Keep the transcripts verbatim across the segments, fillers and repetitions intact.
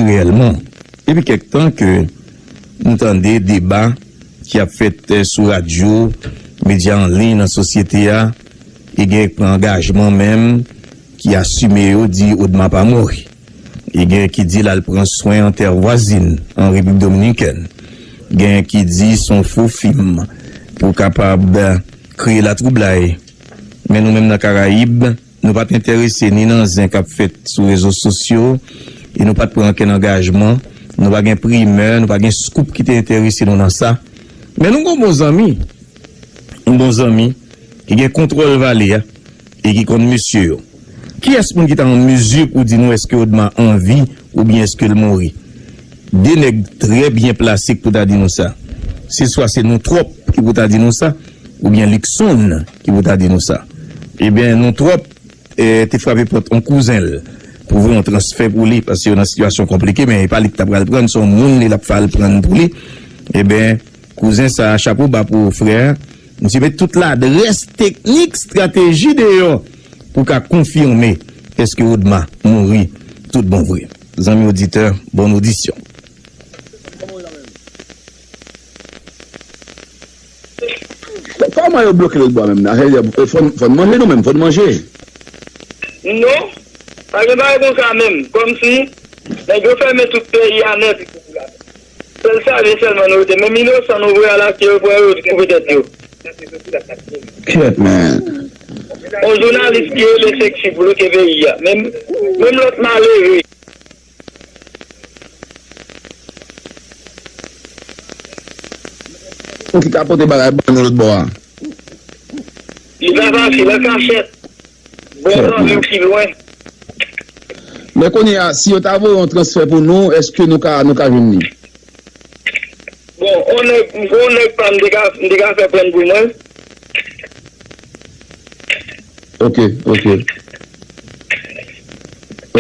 reyèlman. Depi kèk tan ke nou tande deba ki ap fèt, eh, sou radyo, medya an liy nan sosyete a, e gen k pran angajman menm ki asime yo di Odma pa mouri. E gen ki di l al pran swen an tè vwazin an Repiblik Dominikèn. Gen ki di se yon fo fim pou kapab kreye latwoublay. Men nou menm nan Karayib, nou pa t enterese ni nan zen k ap fèt sou rezo sosyo, e nou pa t pran okenn angajman, nou pa gen primè, nou pa gen scoop ki te enterese nou nan sa. Men nou gen yon bon zanmi, yon bon zanmi ki gen kontwòl vale a e ki konn mesye yo. Kiyès moun ki ta an mizi pou di nou èske Odma an vi oubyen èske l mouri? De nèg trè byen plase ki pou ta di nou sa. Se swa se Nou Twòp ki pou ta di nou sa, oubyen Luckson ki pou ta di nou sa. Ebyen, Nou Twòp, eh, te frape pòt yon kouzen l pou voye yon transfè pou li, paske yo nan sitiyasyon konplike, men e pa li ki ta pral pran, se yon moun li l ap fè al pran pou li. Ebyen, kouzen sa a, chapo ba pou ou, frè. Misye met tout ladrès, teknik, estrateji deyò pou ka konfime èske Odma mouri tout bon vre. Zanmi oditè, bòn odisyon. Kò-, kòman yo bloke Lòtbò menm nan? Sa vle di, fò n, fò n manje nou menm, fò n manje. Non, pa gen bagay konsa menm. Kòmsi nèg yo fèmen tout peyi a nèt. Sèl sa, se sèlman nou rete. Menm inosan nou voye al achte, yo pran yo, koupe tèt yo. Kèt, men. On jounalis ki rele Sexy bloke peyi a. Menm, menm lòt malere. Ou ki ka pote bagay ban nou lòt bò a. Li pa fasil, an kachèt. Bon, zanmi w ki lwen. Men kounye a, si yo ta voye yon transfè pou nou, èske nou ka, nou ka jwenn li? Bon, on nèg, on nèg pa m te ka, m te ka fè pran pou mwen. Ok, ok.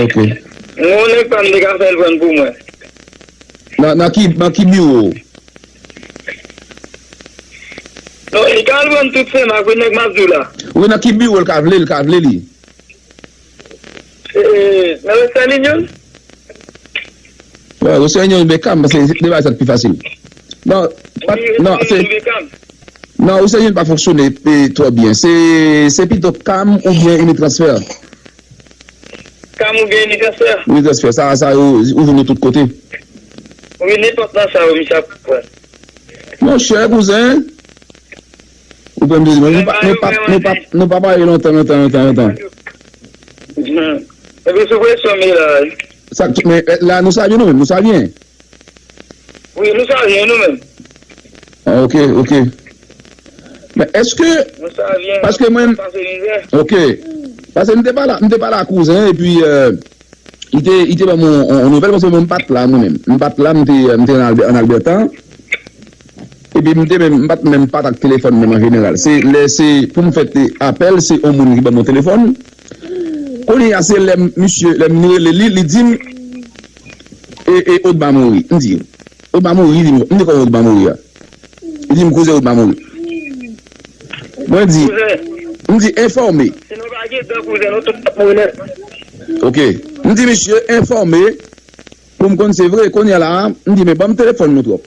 Ok. On nèg pa m te ka fè l pran pou mwen. Nan, nan ki, nan ki biwo? Non, li ka al pran tout semak, wi, nèg m ap di w la. Wi, nan ki biwo l ka vle, l ka vle li? E, nan Western Union? Wè, Western Union Beckham, paske se de bagay sa k pi fasil. Non, pa, non, se, non, Western Union pa fonksyone, e, twò byen. Se, se pito Cam oubyen Unitransfer. Cam oubyen Unitransfer? Unitransfer, sa, sa, yo ouvri nou tout kote. Wi, nenpòt nan sa yo, misye ap pran. Monchè, kouzen, ou konn di, nou pa, nou pa, nou pa, nou pa pale lontan, lontan, lontan, lontan. Epi sou presyon, men la. Sa, men, la, nou savyen nou menm, nou savyen. Wi, nou savyen nou menm. Ah, ok, ok. Men èske, nou savyen, paske mwen, pase mizè. Ok. Paske m te pale, m te pale ak kouzen, epi, euh, li te, li te ban m yon, yon, yon nouvèl, paske mwen, m pa t la, mwen menm. M pa t la, m te, m te an Albè-, an Alberta. Epi m te menm, m pa t menm pa t ak telefòn menm an jeneral. Se lè se pou m fè te apèl, se yon moun ki ban m yon telefòn. Kounye a, se lè m, misye, lè m rele li, li di m, e, e, Odma mouri. M di, Odma mouri, li di m, m di kòman Odma mouri a? Li di m, kouzen, Odma mouri. Mwen di, m di, enfòme. Si nou pa gen tan, kouzen, nou tout ap mouri nèt. Ok. M di, misye, enfòme, pou m konn se vre. Kounye a la, m di, men ban m telefòn Nou Twòp.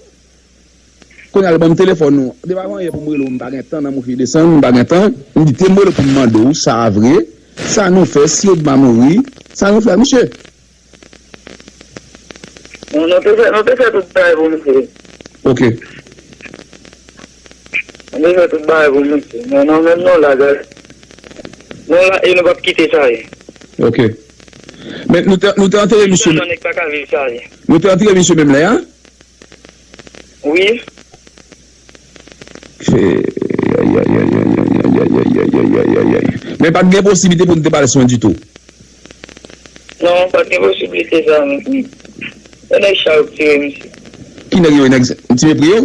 Kounye a l ban m telefòn nou. Depi avan yè pou m rele w, m pa gen tan nan mouche desann, m pa gen tan. M di, te m rele w pou m mande w, sa a vre? Sa nou fè, si Odma mouri, sa nou fè, misye? Non, nou te fè, nou te fè tout bagay pou misye. Ok. Nou te fè tout bagay pou misye. Men nou menm nou la, gade. Nou la e nou p ap kite sa ye. Ok. Men nou te, nou te antere misye. Nou pa ka viv sa ye. Nou te antere misye menm lè a? Wi. Fè, ay, ay, ay. Men pa t gen posiblite pou n te pale swen ditou? Non, pa t gen posiblite sa, non. Se nèg Chayou ki tire misye. Ki nèg yo, nèg Ti Mepri yo?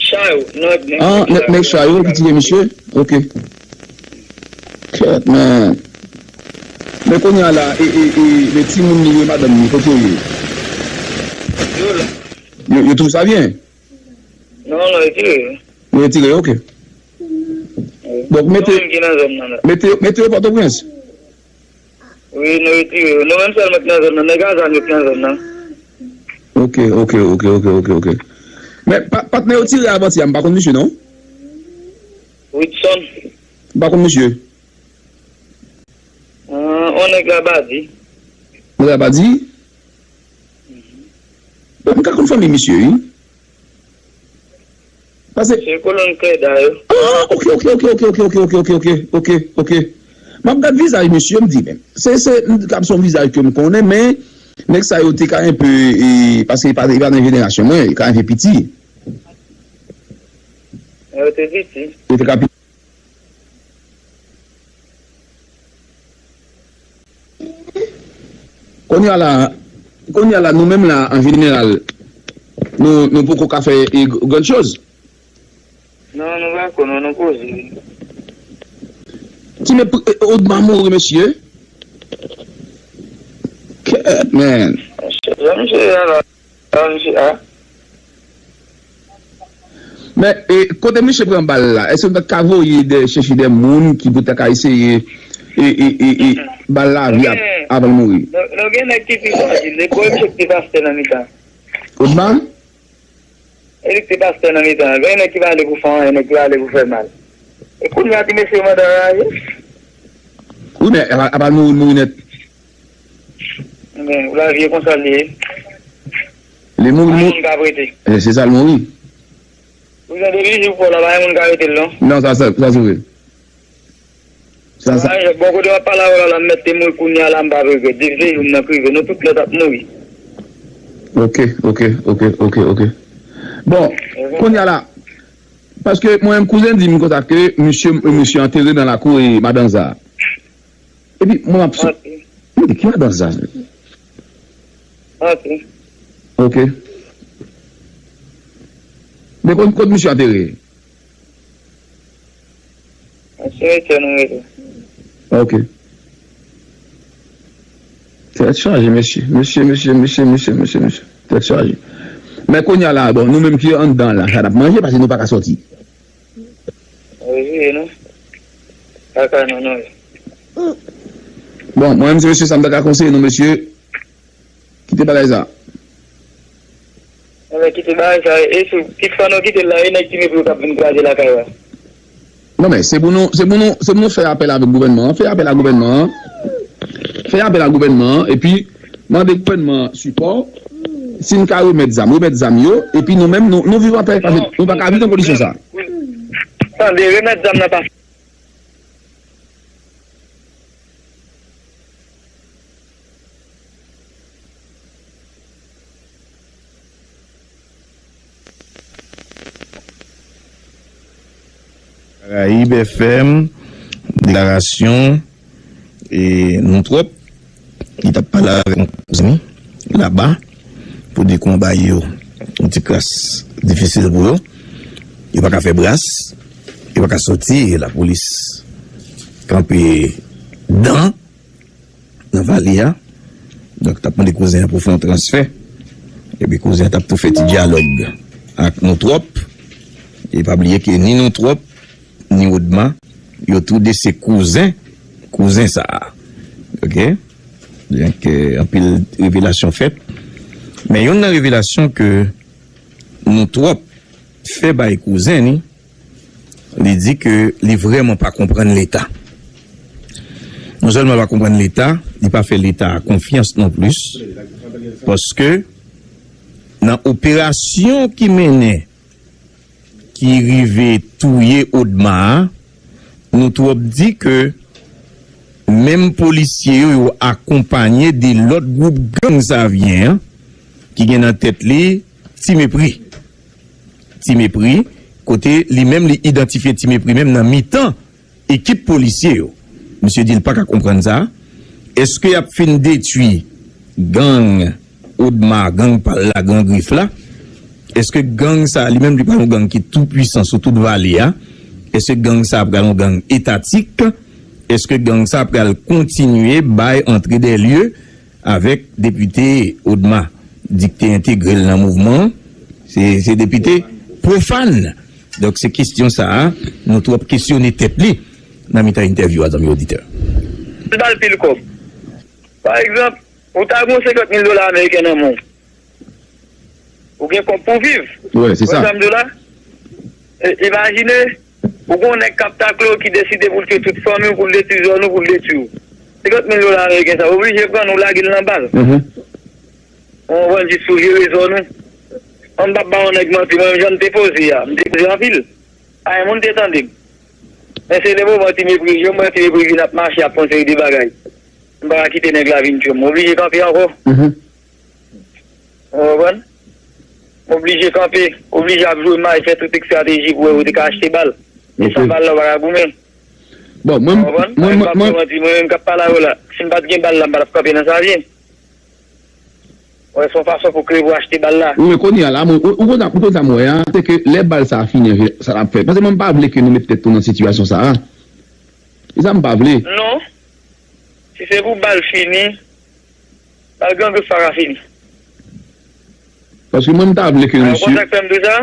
Chayou, non, nèg, ah, nèg, nèg Chayou ki tire misye? Ok. Kèt, men. Men kounye a la, e, e, e, men timoun li, e madanm li, kote yo ye? Yo la. Yo, yo toujou sa byen? Non, non, yo retire yo. Yo retire yo, ok. Wi. Donk, mete, mete, mete yo Pòtoprens? Wi, nou retire yo. Nou menm sèlman ki nan zòn nan. Nèg a zam yo ki nan zòn nan. Ok, ok, ok, ok, ok, ok. Men pa- patnè yo tire avanti a, m pa konn misye non. Ritson. M pa konn misye. Ah, on nèg la pa di. Nèg la pa di? Bon, m ka konn fanmi misye, wi. Paske Se kolonn Kreda yo. Ah, ok, ok, ok. M ap gad vizaj misye, m di, men, se, se, m di, se yon vizaj ke m konnen, men, nèg sa yo te ka enpe, e, paske e pa, e pa nan jenerasyon mwen, e ka enpe piti. Yo te piti. Yo te ka piti. Kounye a la, kounye a la, nou menm la, an jeneral, nou, nou poko ka fè, e, grann choz. Non, nou pa ko, non, nou poze. Ti men, e, Odma mouri, mesye. Kèt, men. Mesye, mesye, ala. Ah, misye, ah. Men, e, kote misye pran bal la, èske nou ta ka voye de, chèche de moun ki pou ta ka eseye, e, e, e, e, ba l lavi ap- avan l mouri? Nou, nou gen nèg ki pi frajil. E misye ki te pastè nan mitan. Odma? E li ki te pastè nan mitan. Gen nèg ki pa ale pou fè anyen, nèg ki pa ale pou fè mal. E kounye a ti mesye yo mande anraje. Wi, men apa, apa l mouri, l mouri nèt. Men, lavi e konsa l ye. Li mouri, li mouri. Pa gen moun ka prete. E, se sa l mouri. Ou jan de li, jou pou la, pa gen moun ka rete l, non. Non, sa, sa, sa se vre. Sa, sa. Bon, kote w ap pale avè w la, m mèt te mouri kounye a la, m pa regrèt. Depi se jou m nan k rive, nou tout lè t ap mouri. Ok, ok, ok, ok, ok. Bon, kounye a la, paske mwen menm kouzen di m konsa ke misye, misye antere nan lakou e madanza. Epi mwen ap sou. Ok. Mwen di, ki madanza? Ok. Ok. Men kot, kot misye antere? Nan simetyè nou rete. Ok. Tèt chaje, mesye. Mesye, mesye, mesye, mesye, mesye, mesye. Tèt chaje. Men kounye a la, bon, nou menm ki anndan la, sa n ap manje, paske nou pa ka sòti. Wi, wi, non. Kaka, non, non. Bon, mwen menm, se mesye sa m ta ka konseye nou, mesye. Kite bagay sa. Enben, kite bagay sa. E sou, kit fwa nou kite l la, e nèg ki mepri yo k ap vin kraze lakay la. Non, men, se pou nou, se pou nou, se pou nou fè apèl avèk gouvènman an, fè apèl a gouvènman an, fè apèl a gouvènman an, epi mande gouvènman an sipò. Si n ka remèt zam, remèt zam yo, epi nou menm, nou, nou viv anpè, paske nou pa ka viv nan kondisyon sa. Tande, remèt zam nan pa Karayib F M, deklarasyon, e, nou twòp, li t ap pale avèk yon zanmi laba pou di kou an bay yo yon ti kras difisil pou yo. Yo pa ka fè bras, yo pa ka sòti, lapolis kanpe dan nan vale a. Donk, t ap mande kouzen an pou fè yon transfè. Epi kouzen an t ap tou fè ti dyalòg ak nou twòp. E pa bliye ke ni nou twòp, ni Odma, yo tou de se kouzen, kouzen sa a. Ok? Donk, eh, anpil revelasyon fèt. Men youn nan revelasyon ke nou twòp fè bay kouzen ni, li di ke li vrèman pa konprann Leta. Non sèlman l pa konprann Leta, li pa fè Leta a konfyans non plis, paske nan operasyon ki mennen, ki rive touye Odma a, nou twòp di ke menm polisye yo, yo akonpanye de lòt gwoup gang Savyen an, ki gen nan tèt li Ti Mepri. Ti Mepri, kote li menm li idantifye Ti Mepri menm nan mitan ekip polisye yo. Misye di l pa ka konprann sa. Èske y ap fin detwi gang Odma, gang pa l la, gang Grif la? Èske gang sa a, li menm, li pa yon gang ki tou pwisan sou tout vale a? Èske gang sa a pral yon gang etatik? Èske gang sa a pral kontinye bay antre dè lye avèk depite Odma di k te entegre l nan mouvman an? Se, se depite pwofàn. Donk, se kesyon sa a, nou twòp kesyone tèt li nan mitan entèvyou a, zanmi oditè. L ba l pil kòb. Pa egzanp, ou ta gen yon senkant mil dola ameriken nan men w. Ou gen kòb pou w viv. Wi, se sa. Ou konprann sa m di w la? E, imajine, ou gen yon nèg k ap takle w ki deside pou l tchwe tout fanmi w, pou l detwi zòn ou, pou l detwi w. Senkant mil dola ameriken sa, ou oblije pran l, ou lage l nan bal. Mhm. Ou konprann, jis pou jere zòn ou. Mwen m p ap ba yon nèg manti, mwen menm jan m te poze a, m te poze anpil. Pa gen moun te tande m. Men se le moman Ti Mepri, yo m wè Ti Mepri vin ap mache ap fè yon seri de bagay. M pa ka kite nèg la vin tchwe m. M oblije kanpe ankò. Mhm. Ou konprann? M oblije kanpe, oblije ap jwe may, fè tout estrateji pou wè ou te ka achte bal. E san bal la, ou pa ka goumen. Bon, mwen, ou konprann? Mwen, mwen, mwen, mwen, mwen, mwen, mwen k ap pale avè w la. Si m pa t gen bal la, m pa t ap kanpe nan Savyen. Wè, se yon fason pou kreye pou achte bal la. Wi, men kounye a la, mwen, ou, ou konn, ou konn sa m wè a, se ke lè bal sa a fini, sa l ap fè. Paske mwen, m pa vle ke nou mete tèt nou nan sitiyasyon sa a. E sa m pa vle. Non. Si se pou bal fini, bal Gran Gous pa ka fini. Paske mwen, m ta vle ke misye. Ou konn sa k fè m di sa?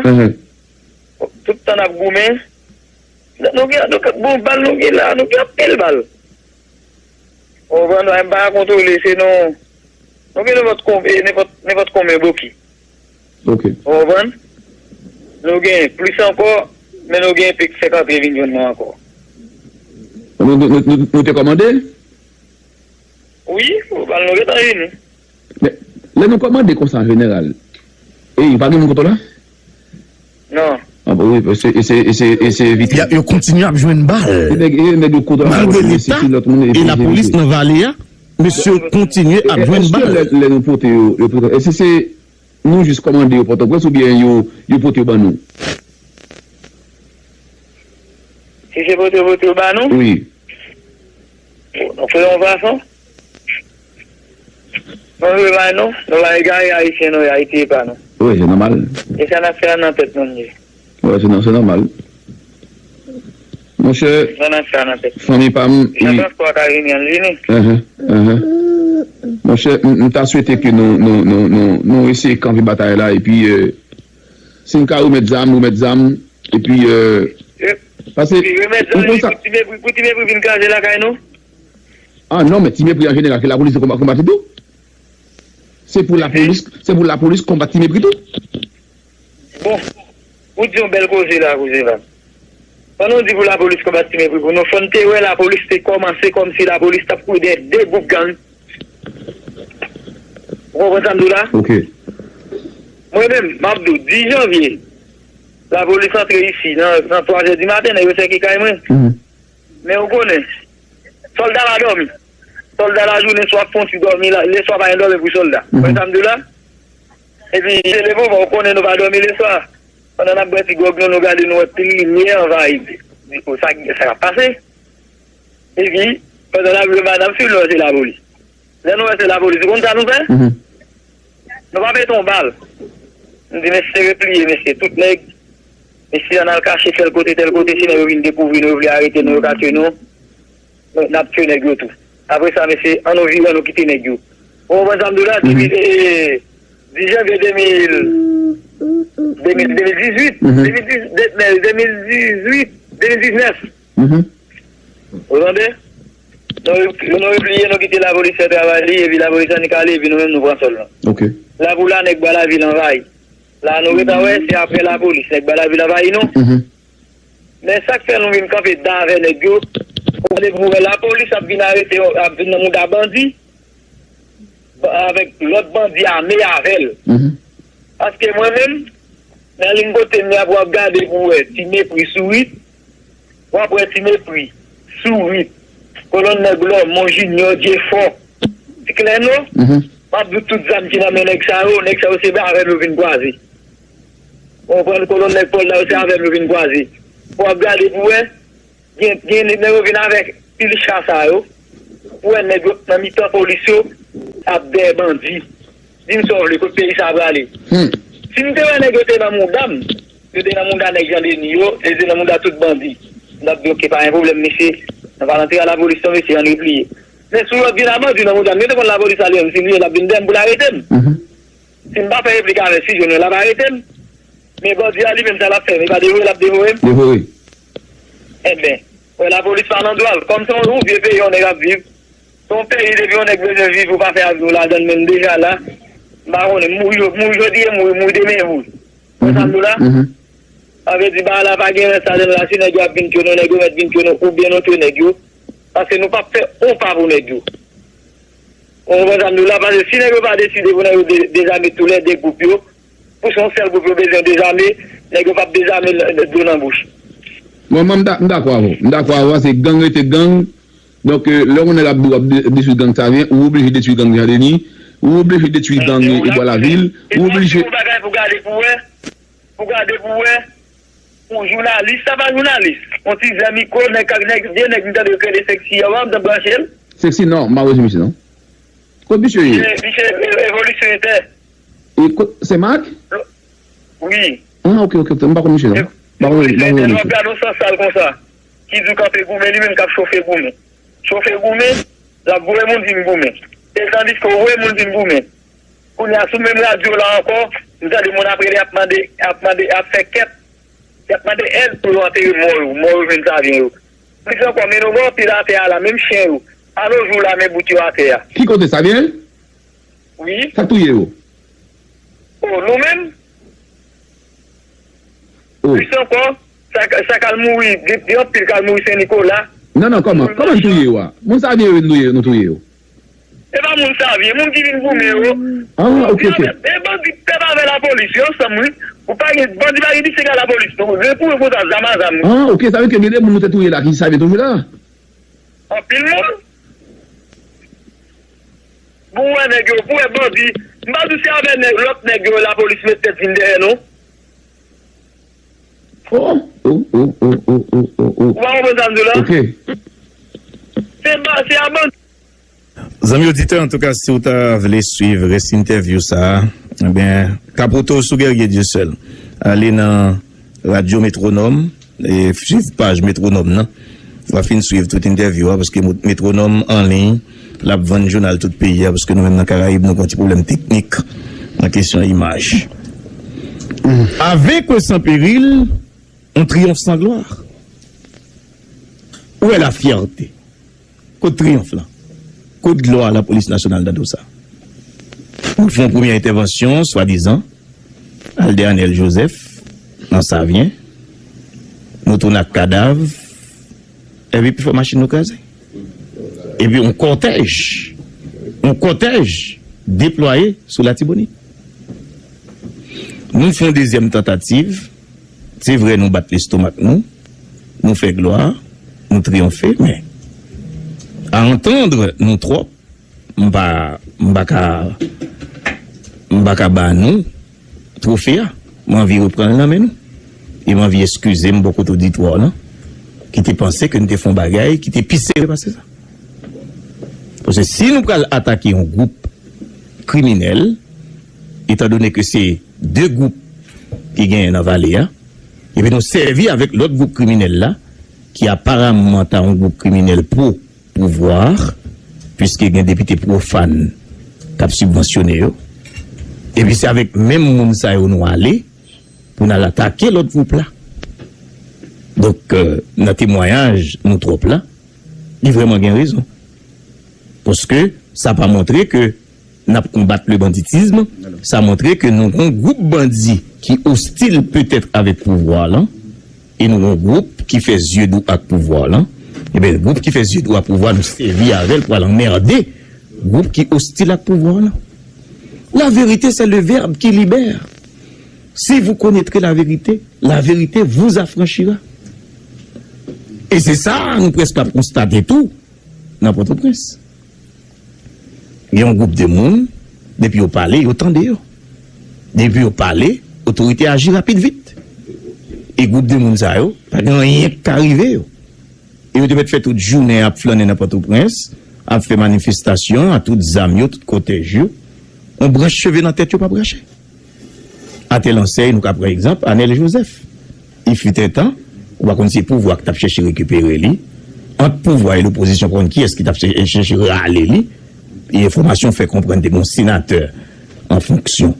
Tout tan n ap goumen, nou gen, nou gen, bon, bal nou gen la, nou gen anpil bal. Ou konprann? M pa ka kontwole, se nou, nou gen nenpòt kon-, e, nenpòt, nenpòt konbyen boki. Ok. Ou konprann? Nou gen plis ankò, men nou gen enpe k fèk antre vin jwenn nou ankò. Nou, nou, nou, nou, nou te kòmande? Wi, bal nou gentan vini. Men, lè nou kòmande konsa, jeneral, e, pa gen moun kote w la? Non. Ah, bon, wi, se, se, se, se vit. Y a, yo kontinye ap jwenn bal. E nèg, e nèg yo kote w la, malgre Leta e lapolis nan vale a, mesye yo kontinye ap jwenn bal. Èske lè, lè nou pote yo, yo pote, èske se nou jis kòmande yo Pòtoprens oubyen yo, yo pote yo ban nou? Si se pote, pote yo ba nou? Wi. Nou fè yon fason. Nou vle bay nou, nou bay gari Ayisyen nou, Ayiti e pa nou. Wi, se nòmal. E sa n ap fè a nan tèt nou li ye. Wi, se nò-, se nòmal. Monchè, fanmi pa m, wi. Jan transpò a ka vini, ann vini. Monchè, m, m ta swete ke nou, nou, nou, nou, nou eseye kanpe batay la, epi, euh, si n ka remèt zam, remèt zam, epi, euh, paske, ou konn sa. Pou Ti Mepri, pou Ti Mepri vin kraze lakay nou? Ah non, men Ti Mepri an jeneral, ke lapolis konba-, konbat li tou. Se pou lapolis, se pou lapolis konbat Ti Mepri tou. Bon, ou di yon bèl koze la, kouzen pa m. Pandan w di pou lapolis konbat Ti Mepri pou nou, fò n te wè lapolis te kòmanse kòmsi lapolis t ap kouri dèyè de gwoup gang. Ou konprann sa m di w la? Ok. Mwen menm, m ap di w, dis janvye, lapolis antre isi nan, nan twazè di maten, nèg yo sèke kay mwen. Men ou konnen, sòlda pa dòmi. Sòlda lajounen swa ap fon ti dòmi, la, leswa pa gen dòmi pou sòlda. Ou konn sa m di w la? Epi, se le moman, ou konnen nou pa dòmi leswa. Pandan n ap bwè ti gwòg nou, nou gade, nou wè pil limyè anvayi. Di, o, sa, sa k ap pase? Epi, pandan n ap jwe bal, n ap swiv lè se lapolis. Lè nou wè se lapolis, ou konn sa nou fè? Nou pa pete yon bal. Nou di, mesye, repliye, mesye, tout nèg. Mesye, ann al kache tèl kote, tèl kote, si nèg yo vin dekouvri nou, yo vle arete nou, yo ka tchwe nou. N ap tchwe nèg yo tou. Apre sa, mesye, ann nou vire, ann nou kite nèg yo. Ou konprann sa m di w la? Depi, eh, dis janvye de mil, de mil, de mil dizuit, de mil diz, de, de, de mil dizuit, de mil diznèf. Ou tande? Nou, nou repliye, nou kite lapolis fè travay li, epi lapolis annik ale, epi nou menm nou pran sòl nou. Ok. La pou la, nèg Bwa Lavil anvayi. La nou gentan wè, se apre lapolis, nèg Bwa Lavil anvayi nou. Men sa k fè nou vin kanpe dan avè nèg yo, ou gade pou wè lapolis ap vin arete, ap vin nan mouda bandi, ba-, avèk lòt bandi ame avè l. Paske mwen menm, nan liy kote m ye a, pou w ap gade pou w wè Ti Mepri sou rit, w ap wè Ti Mepri sou rit, kolonn nèg Lòmon, Jinyò, Jefò, Ti Klèno, m ap di w tout zam ki nan men nèg sa yo, nèg sa yo se avè m yo vin kwaze. Ou konprann, kolonn nèg Pòl la yo se avè m yo vin kwaze. W ap gade pou wè, gen, gen nèg yo vin avèk pil cha sa yo, pou wè nèg yo nan mitan polis yo ap dèyè bandi. Di m sa w vle, kot peyi sa a prale? Si m te wè nèg yo te nan mouda m, yo te nan mouda nèg Jan Deni yo, yo te nan mouda tout bandi, m t ap di, oke, pa gen pwoblèm, mesye, nou pa nan teren lapolis non, mesye, ann repliye. Men si yon lòt vin a bandi nan mouda m, yo te konn lapolis ale menm, si li ye, l ap vin dèyè m pou l arete m. Si m pa fè replik avè l, si l jwenn mwen, l ap arete m. Men bandi a li menm, sa l ap fè, men pa devore l ap devore m. Devore. Enben, wè lapolis pa nan dwa l. Kòm se yon vye peyi yon nèg ap viv, Yon peyi, depi yon nèg bezwen viv, ou pa fè avyon ladan l menm deja la. M pa konnen, mouri, mouri jodi e mouri, mouri demen e mouri. Ou konprann sa m di w la? Sa vle di bagay la pa gen rès ladan l la, si nèg yo ap vin tchwe nou, nèg yo mèt vin tchwe nou, oubyen nou tchwe nèg yo. Paske nou p ap fè yon pa pou nèg yo. Ou konprann sa m di w la? Paske si nèg yo pa deside pou nèg yo de- dezame tou lè de gwoup yo, pou se yon sèl gwoup yo bezwen dezame, nèg yo p ap dezame l- dlo nan bouch. Bon, mwen, m da- m dakò avè w. M dakò avè w, se gang rete gang. Donk, euh, lè yon nèg ap di w ap de- detwi gang Savyen, ou oblije detwi gang Jan Deni, ou oblije detwi gang Ebwa Lavil, ou oblije. Yon bagay pou gade pou wè, pou gade pou wè, yon jounalis, sa pa jounalis, yon ti zè mikwo, nèg, nèg, vye nèg m tande yo kreye Sexy a, w ap branche l. Sexy, non, m pa wè misye, non. Kot misye ye? Misye, misye, e- evolisyon entè. E kot, Sen Mak? Wi. Ah, ok, ok, ok. M pa konn misye, non. M pa konn, m pa konn misye. Lè w ap gade yon sansal konsa, ki di w kanpe goumen, li menm k ap chofe goumen. Chofe goumen, l ap voye moun vin goumen. E tandiske w voye moun vin goumen. Kounye a, sou menm radyo la ankò, m tande moun ap rele, ap mande, ap mande, ap fè kèt, y ap mande èd pou yo antere mò yo, mò yo jwenn Savyen yo. Plis ankò, men nou gen anpil atè a la, menm chen yo. Alo jou la, men bout yo atè a. Ki kote, Savyen? Wi. Sa k touye yo? O, nou menm? O. Plis ankò, sa, sa k al mouri, gen, gen anpil k al mouri Sen Nikola. Non, non, kòman? Kòman n touye yo a? Moun Savyen yo, nou touye, nou touye yo. E pa moun Savyen, moun ki vin goumen yo. Ah, ok, ok. E bandi pèp avè lapolis, yo ansanm, wi. Ou pa gen, bandi pa gen pise ka lapolis, non. Gen pou yo konsa, zam a zam, wi. Ah, ok, sa vle di ke gen de moun nou te touye la ki Savyen toujou la? Anpil moun. Pou wè nèg yo, pou wè bandi. M pa di se avè nèg, lòt nèg yo, lapolis met tèt vin dèyè nou. Oh, oh, oh, oh, oh, oh, oh, oh. Ou pa konprann sa m di w la? Ok. Se ba, se a bandi. Zanmi oditè, antouka, si w ta vle swiv rès entèvyou sa a, ebyen, ka pote w sou Guerrier Dieuseul. Ale nan Radyo Metwonòm, e swiv paj Metwonòm nan. W a fin swiv tout entèvyou a, paske mo- Metwonòm an liy, l ap vann jounal tout peyi a, paske nou menm nan Karayib, nou gen yon ti pwoblèm teknik nan kesyon imaj. Avec ou sans péril, on triomphe sans gloire. Où est la fierté? Kot triyonf lan? Kot glwa Lapolis Nasyonal nan tout sa? Nou fè yon premye entèvansyon, swadizan, al dèyè Anèl Jozèf, nan Savyen. Nou tounen ak kadav, epi pi fò machin nou kraze. Epi yon kòtèj, yon kòtèj deplwaye sou Latibonit. Nou fè yon dezyèm tantativ, se vre nou bat lestomak nou, nou fè glwa, nou triyonfe, men à entendre nou twòp, m pa, m pa ka, m pa ka ba nou twofe a. Mwen anvi reprann l nan men nou. E mwen anvi eskize m bò kote oditwa w lan, ki te panse ke n te fè yon bagay ki te pi serye pase sa. Paske si nou pral atake yon gwoup kriminèl, etandone ke se de gwoup ki genyen nan vale a, epi nou sèvi avèk lòt gwoup kriminèl la, ki aparamman ta yon gwoup kriminèl pwo pouvwa, piske gen depite pwofàn k ap sibvansyone yo. Epi se avèk menm moun sa yo nou ale pou n al atake lòt gwoup la. Donk, euh, nan temwayaj nou twòp la, li vrèman gen rezon. Paske sa pa montre ke n ap konbat le banditisme, sa montre ke nou gon gwoup bandi ki ostil petèt avèk pouvwa lan, e nou gon gwoup ki fè zye dou ak pouvwa lan. Ebyen, gwoup ki fè zye dou ak pouvwa, nou sèvi avè l pou al anmède gwoup ki ostil ak pouvwa lan. La vérité, c'est le verbe qui libère. Si vous connaîtrez la vérité, la vérité vous affranchira. E se sa nou prèske ap konstate tou nan Pòtoprens. Gen yon gwoup de moun, depi yo pale, yo tande yo. Depi yo pale, otorite aji rapid vit. E gwoup de moun sa yo, pa gen anyen k ka rive yo. E yo te mèt fè tout jounen ap flannen nan Pòtoprens, ap fè manifestasyon a tout zam yo, tout kòtèj yo. Yon branch cheve nan tèt yo p ap rache. Atè Lansèy, nou ka pran egzanp Anèl Jozèf. Il fut un temps, ou pa konn si se pouvwa ki t ap chèche rekipere li, ant pouvwa e lopozisyon, pa konn kiyès ki t ap chè- chèche rale li. E enfòmasyon fè konprann te gen yon senatè an fonksyon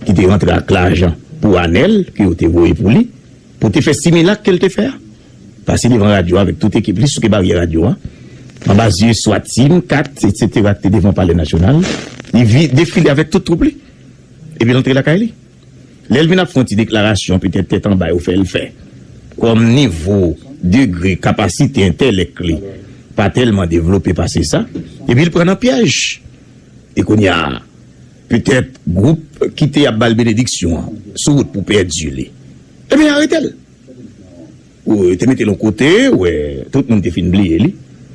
ki te rantre ak lajan pou Anèl, ke yo te voye pou li, pou te fè similak ke l te fè a. Pase devan radyo a avèk tout ekip li, souke baryè radyo a, anba zye swa tim, kat, etsetera, ki te devan Palè Nasyonal. Li vi-, defile avèk tout twoup li. Epi l antre lakay li. Lè l vin ap fè yon ti deklarasyon, petèt tèt anba yo fè l fè. Kòm nivo, degre, kapasite entèlèk li pa tèlman devlope pase sa, epi l pran nan pyèj. E kounye a, petèt gwoup ki te ap ba l benediksyon an sou wout pou pèdi li. Ebyen, arete l. Ou te mete l yon kote, wè, tout moun te fin bliye li.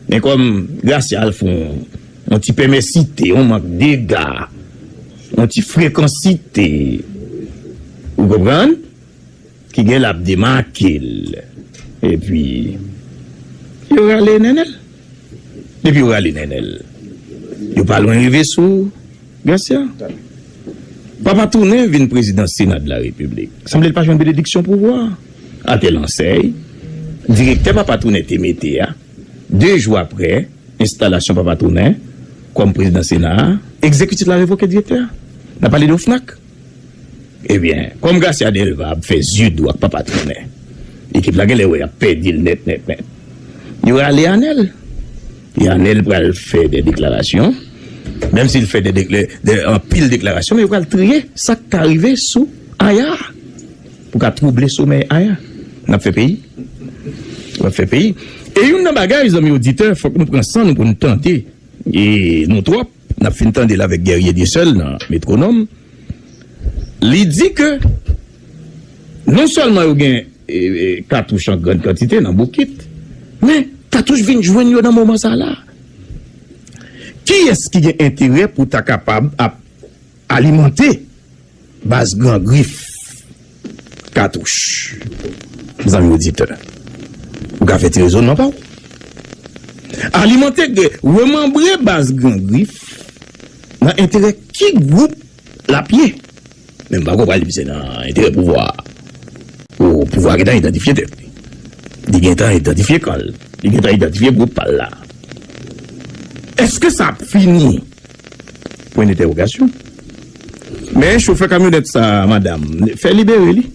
Men kòm Gracia al fè yon, yon ti pèmèsite, yon mank dega, yon ti frekansite, ou konprann? Ki gen l ap demake l. Epi, yo rale Nènèl. Depi yo rale Nènèl, yo pa lwen rive sou Gracia. Papa Tounen vin prezidan Sena de la Repiblik. Sanble l pa jwenn benediksyon pouvwa. Atèl ansèy, direktè Papa Tounen te mete a, de jou apre enstalasyon Papa Tounen kòm prezidan Sena a, egzekitif la revoke direktè a. N ap pale de OFNAC. Ebyen, kòm Gracia Delva ap fè zye dou ak Papa Tounen, ekip la genlè wè y ap pèdi l nèt, nèt, nèt. Yo rale Anèl. E Anèl pral fè de deklarasyon. Menm si l fè de, de, de, anpil deklarasyon, men yo pral triye sa k ka rive sou Aya pou ka twouble somèy Aya. N ap fè peyi. N ap fè peyi. E youn nan bagay, zanmi oditè, fòk nou pran san nou pou n tande. E nou twòp, n ap fin tande l avèk Guerrier Dieuseul nan Metwonòm. Li di ke non sèlman yo gen, e, e, katouch an grann kantite nan boukit, men katouch vin jwenn yo nan moman sa la. Kiyès ki gen enterè pou ta kapab ap alimante baz Gran Grif katouch? Zanmi oditè, ou ka fè ti rezònman pa w. Alimante, remanbre baz Gran Grif nan enterè ki gwoup l ap ye? Men m pa konprann li, se nan enterè pouvwa a. O, pouvwa a gentan idantifye tèt li. Li gentan idantifye kan l. Li gentan idantifye gwoup pa l la. Èske sa ap fini? Pwen dentèwogasyon. Men chofè kamyonèt sa, madanm, fè libere li.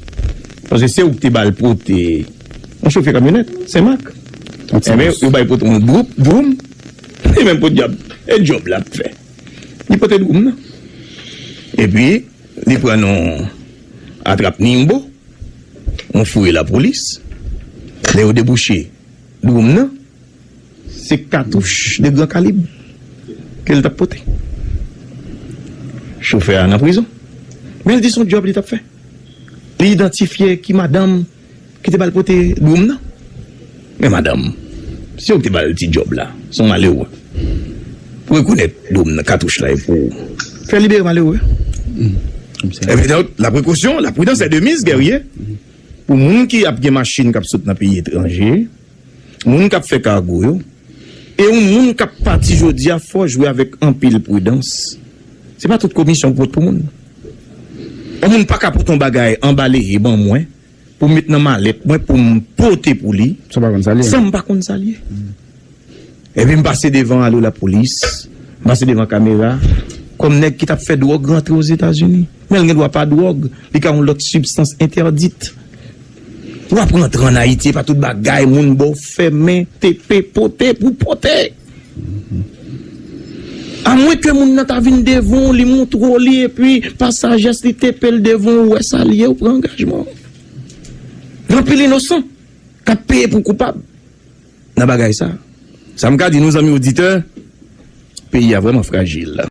Paske se ou ki te ba l pote yon chofè kamyonèt, Senmak. Enben, yo ba l pote yon dwoum, dwoum. Li menm podyab, e djòb l ap fè. Li pote dwoum nan. Epi, li pran yon atrap Nimbo, yon foure lapolis. Lè yo debouche dwoum nan, se katouch de gran kalib ke l t ap pote. Chofè a nan prizon. Men l di se yon djòb li t ap fè. Li idantifye ki madanm ki te ba l pote dwoum nan. Men madanm, se ou ki te ba l ti djòb la, se yon malere. Pou rekonèt dwoum nan, katouch la e pou ou. Fè libere malere. Evident, la précaution, la prudence est de mise, Guerrier. Pou moun ki ap gen machin k ap sot nan peyi etranje, moun k ap fè kago yo, e yon moun k ap pati jodi a, fò jwe avèk anpil pridans. Se pa tout komisyon k pot pou moun. Yon moun pa ka pote yon bagay anbaleye ban mwen, pou m met nan malèt mwen, pou m pote pou li, san m pa konn sa l ye. San m pa konn sa l ye. Epi m pase devan alo lapolis, m pase devan kamera, kòm nèg ki t ap fè dwòg rantre Ozetazini. Men l gen dwa pa dwòg, li ka yon lòt sibstans entèdit. W ap rantre ann Ayiti, e pa tout bagay moun ba w fèmen, tepe, pote pou pote. Amwenke moun nan ta vin devan w, li montre w li, epi pa sajès li tepe l devan w, ou wè sa l ye, ou pran angajman w. Gen anpil inosan k ap peye pou koupab nan bagay sa. Sa m ka di nou, zanmi oditè, peyi a vrèman frajil.